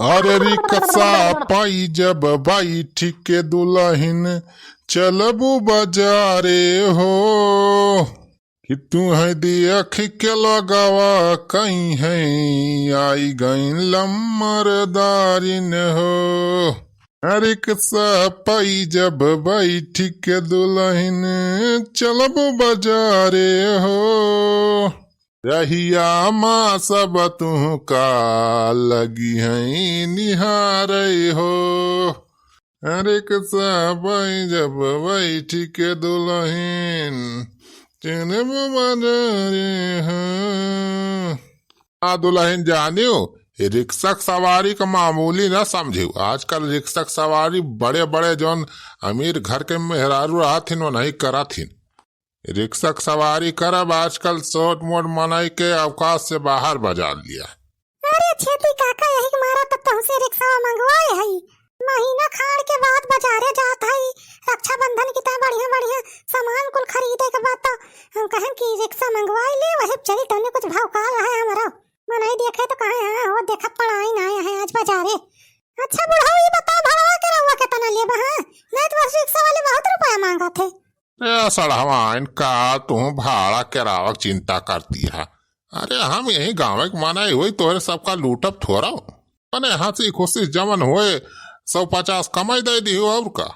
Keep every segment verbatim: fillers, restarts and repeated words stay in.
अरे रिक्शा पाई जब बैठ के दुलहिन चलबू बजारे हो, कि तुहैं देखि के लोगवा कहिहैं आई गइन लम्मरदारिन हो। रिक्शा पाई जब बैठ के दुलहिन चलबू बजारे हो, रहिया मा सब तुहका लगिहैं निहारै हो। रिक्शा पाई जब बैठ के दुलहिन चलबू बजारे हो। आ दुलहिन जानियो, रिक्शा क सवारी क मामूली न समझियो। आजकल रिक्शा क सवारी बड़े बड़े जौन अमीर घर के मेहरारू रहत हिन, ओनही करत हिन। रिक्शा क सवारी करब आजकल छोट मोट मनई के औकात से बाहर बजारि लिया। अरे छेदी काका, यही के मारा तब तुहसे रिक्शा मंगवाए हई। महीना खाड़ के बाद बजारे जात हई, रक्षाबंधन की तरह बढ़िया बढ़िया सामान कुल खरीदे के बाद तो हम कहन कि रिक्शा मंगवाई ले, वही चली तोने कुछ भाव काल रहे हमरो। मनई देखे तो कहे, हाँ हो, देखत पड़ाइन आए हैं आज बजारे। अच्छा बुढ़ऊ, ई बताओ, भाड़ा के रउआ केतना लेबा, हाँ? नहीं तो बस रिक्शा वाले बहुत रुपया मांगत है। ए सड़हवाइन, का तू भाड़ा किरावा क चिंता करती है? अरे हम यही गाँव के मनई होई, तोहरे सबका लूटब थोड़ा। मने हँसी खुशी जमन होए, सौ पचास कमाई दे दियो और का।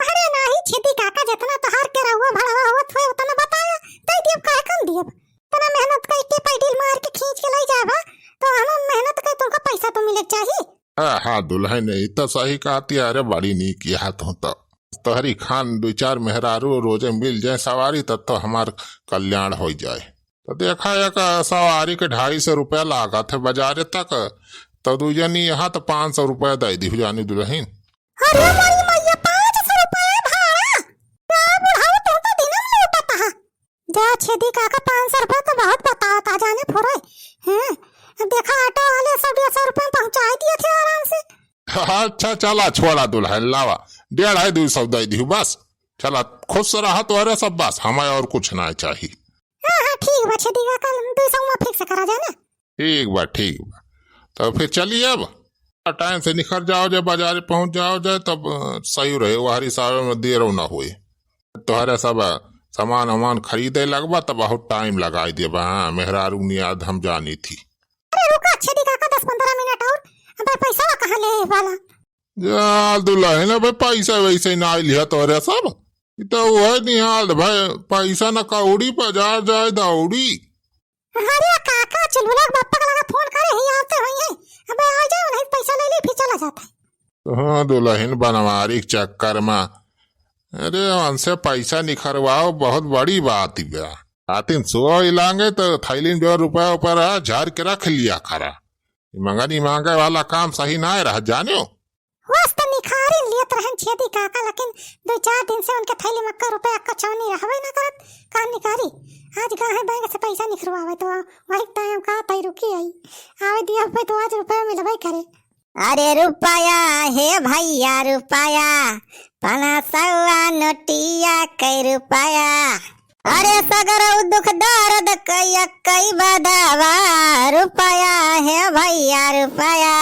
अरे नाही छेदी काका, जितना तोहार किरावा भाड़ा होत होए उतना बताया, दे दियब, काहे कम दियब? इतना मेहनत करके पैडल मार के खींच के लाई जाबा, तो हम मेहनत के तुमका पैसा तो मिले के चाही। हाँ, हाँ, दुलहिन, ई तो सही कहती है। अरे, बड़ी नीक यहाँ तू तो। तोहरी खान दुई चार मेहरारू रोजे मिल जाए सवारी, तब तो हमार कल्याण होइ जाए। तो देखा, एक सवारी के ढाई सौ रुपया लागत है बजारे तक, तो दुई जनी यहाँ तो पाँच सौ रुपया दे दिहु जानी दुलहिन। अरे मोरी मैया, पाँच सौ रुपया भाड़ा? का बुढ़ऊ, तू तो दिनम लूटत हा। जा छेदी काका, पाँच सौ रुपया तो बहुत बतावत हा जाने फुरे। हैं? देखा, ऑटो वाले सौ डेढ़ सौ रुपया में पहुँचाई दिए थे आराम से। अच्छा, चला, छोड़ा दुलहिन, लावा, डेढ़ है, दुई सौ दे दिहु बस। चला, खुश रहा तोहरे सब बस, हमें और कुछ ना चाही। हाँ, हाँ, ठीक बा छेदी काका, दुई सौ में fix करा जाए ना। ठीक बा, ठीक बा। तो फिर चली अब। टाइम से निखर जाओ जाए, बजारे पहुँच जाओ जाए, तब, अ, सही रहे, वहर हिसाबे में देरो ना होए। तोहरे सब, अ, सामान वामान खरीदे लगबा, तब बहुत टाइम लगाई देबा। हाँ, मेहरारू नियाद हम जानी थी। अरे रुका, छेदी काका, दस पन्द्रह मिनट और। अबे पैसा कहाँ ले वाला? जा दुलहिन, अबे पैसा वैसे ना लिहा तोहरे सब। ई तो वह निहाल भाई, पैसा न कौड़ी, बजार जाए दौड़ी। अरे काका, चुलबुला के बापा के लगा फोन करे ही, आवते होइहैं। अबे आ जाए, उन्हीं पैसा ले ले, फिर चला जाता है। हाँ, दुलहिन बनवारी के चक्कर में, अरे, उनसे पैसा निखरवाओ, बहुत बड़ी बात बा। आतिन सो इलांगे तो थैली में जो रुपया ऊपर रहा, झाड़ के रख लिया करा। ई मंगनी मांगे वाला काम सही ना रहा, जानियो। वस त निखारी लेत रहन छेदी काका, लेकिन दो चार दिन से उनके थैली में अक्का रुपया अक्का चौनी रहबे ना करत, का निकारी? आज गए हैं बैंक से पैसा निकलवावे, तो वही टाइम का तई रुकी आई, आवे दिया पे तो आज रुपया मिलबे करे। अरे रुपया हे भैया रुपया, पाना सौआ नोटिया कै रुपया। अरे सगरौ दुख दर्द कई कई बदावा, रुपया हे भैया रुपया।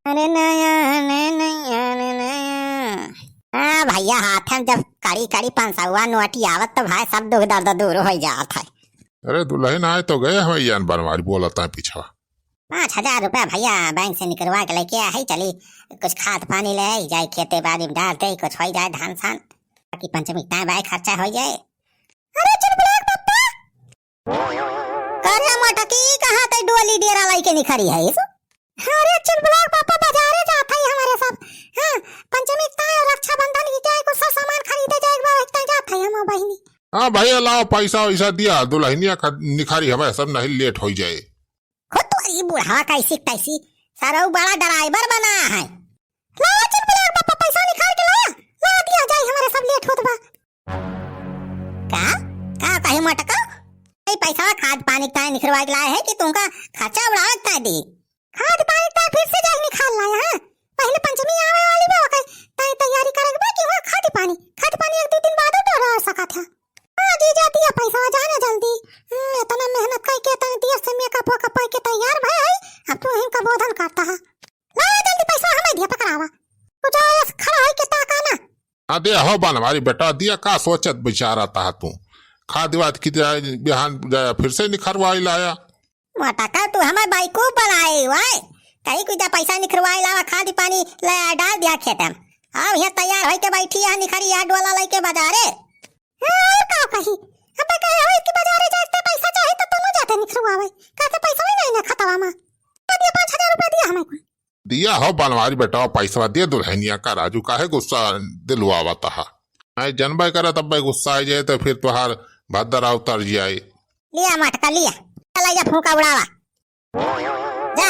अरे नया, ने नया, ने नया। हाँ भैया, हाथ में जब कड़ी कड़ी पाँच सौआ नोटी आवत तो भाई सब दुख दर्द दूर हो जात है। अरे दुलहिन आए तो गए, हम यान बनवारी बोलत है पीछवा। पाँच हजार रुपया भैया बैंक से निकलवा के लेके आए है, चली कुछ खाद पानी ले आई जाए, खेते बाड़ी में डाल दे, कुछ हो जाए धान सान, ताकि पंचमी टाइम आए खर्चा हो जाए। अरे चुलबुला के पप्पा। करे मोटकी, कहाँ तई डोली डेरा लाई के निखरी है इस? अरे चुलबुला के पप्पा, बजारे जात है हमारे सब। हाँ, पंचमी ताई और रक्षाबंधन की क्या है, कुछ सब सामान खरीदे जाए, एक बार इतना जात है हम बहिनी। हाँ भैया, लाओ पैसा वैसा दिया, दुलहिनिया ख-, निखारी हमें सब नहीं लेट हो जाए। खुद तो ई बुढ़ावा कैसी तैसी, सरऊ बड़ा ड्राइवर बना है। लाओ चुलबुला के पप्पा, पैसा निकाल के लाओ, ला दिया जाए, हमारे सब लेट होत बा। का? का कही मटका? ई पैसा खाद पानी ताई निखरवा के लाए है कि तुमका खर्चा उड़ावे ताई दी? खाद पानी ताई फिर से जाए निकाल लाया है। पहले पंचमी आवे वाली बा, ओके ताई तैयारी करे के बा कि वहाँ खाद पानी, खाद पानी एक दो दिन बाद तो रह सकत है। हाँ जीजा, दिया पैसा, जाना जल्दी। हम्म, इतना मेहनत करके इतना देर से मेकअप वेकअप करके तैयार भय है, अब तू इनका बोधन करता है। लाओ जल्दी पैसा, अदे हो बनवारी बेटा, दिया का सोचत बिचारत हा तू? खा दिवात की जाए, बिहान जाए फिर से निखरवाई लाया। मोटका तू हमें बेवकूफ बनाए हुआ है। कहीं कुछ पैसा निखरवाई लावा, खाद पानी ले डाल दिया खेत में। अब यहाँ तैयार होके बैठी है निखरी यार डोला लेके बाजारे। हाँ, और का कही? अब कहे हो कि बाजारे जाते पैसा चाहे तो तू न जाते निखरवावे। कहते पैसा ही नहीं ना खतवा में। तो दिया पाँच हजार रुपया दिया हमें को। दिया हो बनवारी बेटा, पैसा दे दुल्हनिया का, राजू काहे गुस्सा दिलवावत हा? मैं जनबे करा तब गुस्सा आ जाए तो फिर तुहार भद्दर उतर जाए। लिया मटका लिया, चला जा फूंका उड़ावा। जा,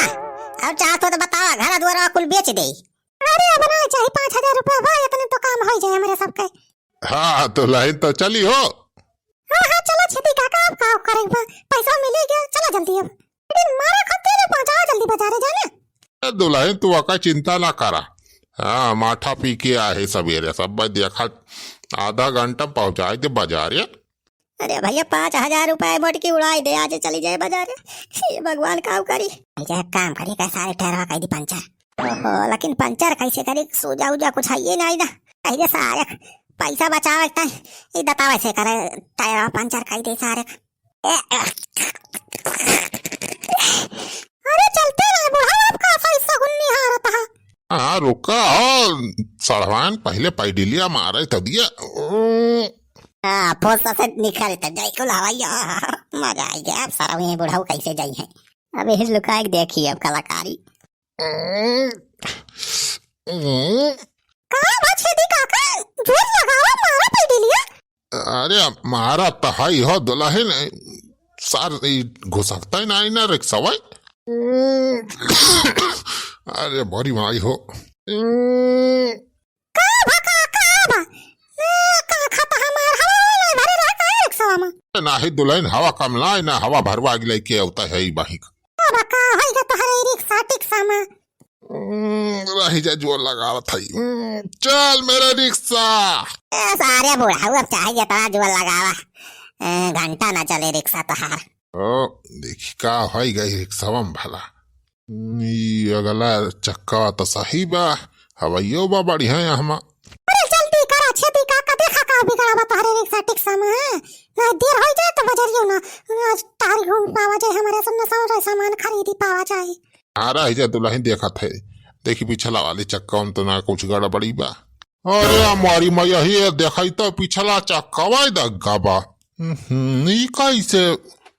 अब चाहत हो तो बतावा, घर दुआरा कुल बेच दे। अरे अब ना चाही पाँच हजार रुपया बा, इतने तो काम हो जाए हमरे सबके। हाँ, तो लाइन तो चली हो। हाँ, हाँ, चला छेदी काका, अब का करे बा, पैसा मिले गया, चला जल्दी अब। लेकिन मारा खत्ते ने पहुँचाओ जल्दी बाजारे जाना। ए दुल्हन, तू अका चिंता ना करा। हाँ, माठा पी के आहे सबेरे, सब देखा, आधा घंटा पहुँचाए दे बाजारे। अरे भैया, पाँच हजार रुपया मोटकी उड़ाई दे, आज चली जाए बाजारे। ये भगवान का करी। भैया, एक काम करी, का सारे टायरवा कई दी पंचर। ओहो, लेकिन पंचर कैसे करी? सूजा उजा कुछ है ये नहीं ना। कही दे सारे पैसा बचावे के ताई, ये दतावा से करे, टायरवा पंचर कई दे सारे। अरे चलते ना बुढ़ा, आपका सही सगुन निहारत है। हाँ, रुका हो, सड़वान पहले पैडिलिया मारे तो दिया। हाँ, फोसा से निकल तो जाई कुल हवाई, हाँ, हाँ, हाँ, मजा आई गया। अब सारा ये बुढ़ाऊ कैसे जाई है? अब यही लुका के देखी अब कलाकारी। का बा छेदी काका, जोर लगावा, मारा पैडिलिया। अरे, मारा त हई हो दुल्हन, सार ई घुसकता ही नाही ना रिक्शा भाई। अरे, बड़ी माई हो। का भा, का, का भा? ए, का खाता हमार हवा नहीं भरे रहा का रिक्शा में? नाही दुल्हन, हवा कम नाही ना, हवा भरवा के लेके आवता है ई बाही। का भा, का होई गा तोहरे रिक्शा टिक्शा में? हम्म, रही जा, जोर लगावत हई। हम्म, चल मेरे रिक्शा। ए, सारे बुढ़ाऊ, अब चाहे जितना जोर लगावा, ए, घंटा ना चले रिक्शा तोहार। ओ, देखी का होई गई रिक्शा में भला। हम्म, ई अगला चक्का तो सही बा, हवाइयो बा बढ़िया है हमा। अरे जल्दी करा, छेदी काका, देखा का बिगड़ा बा तोहरे रिक्शा टिक्शा में, हैं? नहीं देर होई जाए तो बजरियो ना, आज तारी घूम पावा जाए, हमारे सब नशा सामान खरीदी पावा जाए। आ रही जा दुल्हन, देखत है, देखी पिछला वाली चक्का में तो ना कुछ गड़बड़ी बा। अरे हमारी मैया, ये देखा तो पिछला चक्का वाई दग्गा बा। हम्म, ई कैसे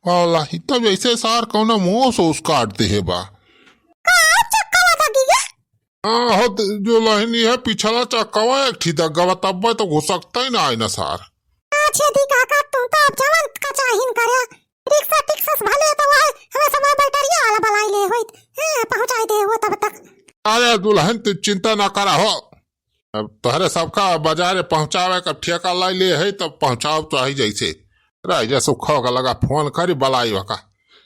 वाला ही तब ऐसे सार कौनो मुंह से उस काट दे है बा। का चक्का वाई दग्गी है? हाँ, हो त-, दुल्हन, ई है पिछला चक्का वाई एक ठी दग्गा बा, तब तो घुसकता ही ना आई ना सार। आ छेदी काका, तू तो अब जवन का चाहिन करे। रिक्शा टिक्शा से भले तो वह हमें समय बैटरिया वाला बलाई ले होइत। हाँ, पहुँचाई दे हुआ तब तक। अरे दुल्हन, तू चिंता ना करा हो। अब तोहरे सबका बाजारे पहुँचावे का ठेका लाई ले है, तब पहुँचाओ तो आई जैसे। रह जा सुखो का लगा फोन करी, बलाई वका।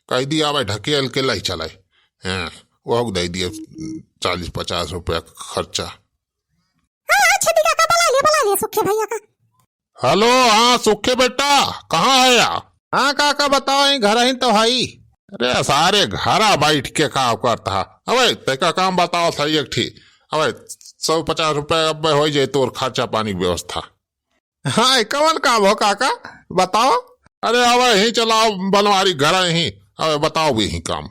कह दी आवे ढकेल के लाई चले। हाँ, वो दे दिए चालीस पचास रुपया खर्चा। हाँ, हाँ, छेदी काका, बलाई ले, बलाई ले सुखे भैया का। हेलो, हाँ सुखे बेटा, कहाँ है या? हाँ काका, बताओ, यहीं घर ही तो हई। अरे सारे घरा बैठ के का करता है? अबे तेका काम बताओ सही एक ठी। अबे सौ पचास रुपया अब हो जाए तोर खर्चा पानी की व्यवस्था। हाँ, कौन काम हो काका, बताओ। अरे अबे यहीं चलाओ बनवारी घर यहीं। अबे बताओ भी यहीं काम।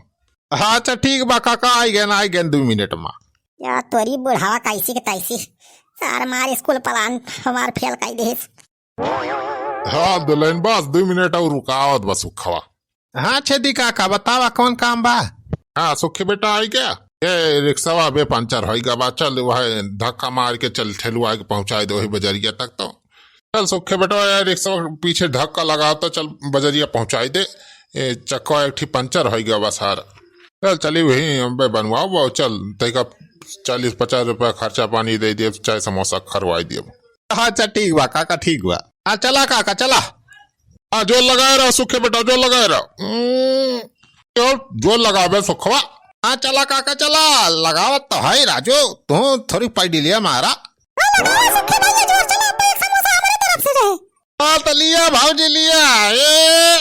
हाँ, अच्छा ठीक बा काका, आई गए ना, आई गए दो मिनट में। या तोरी बुढ़ावा कैसी के तैसी, सार मार स्कूल प्लान हमार फेल कर देस। हाँ दुल्हन, बस दो मिनट और रुकावत बस सुखवा। हाँ छेदी काका, बतावा कौन काम बा? हाँ सुखे बेटा, आई क्या? ये रिक्शा बे पंचर होई गा बा, चल वह धक्का मार के चल ठेलुआ के पहुँचाई दे वही बजरिया तक तो। चल सुखे बेटा, ये रिक्शा पीछे धक्का लगा तो चल बजरिया पहुँचाई दे। ये चक्का एक ठी पंचर होई गा बा सार। चल चली वही अबे बनवाओ बा, चल तैका चालीस पचास रुपया खर्चा पानी दे दिए, चाय समोसा खरवाई दिए। अच्छा ठीक बा काका, ठीक बा। हाँ चला काका, चला। हाँ जोर लगाए रहो सुखे बेटा, जोर लगाए रहो। हम्म, जोर, जोर लगावे सुखवा। हाँ चला काका, चला, लगावत तो है राजू, तू थोड़ी पैडिलिया मारा। हाँ, लगाओ सुखे भैया, जोर चला, अब एक समोसा हमारे तरफ से रहे। हाँ तो लिया भौजी, लिया। ए।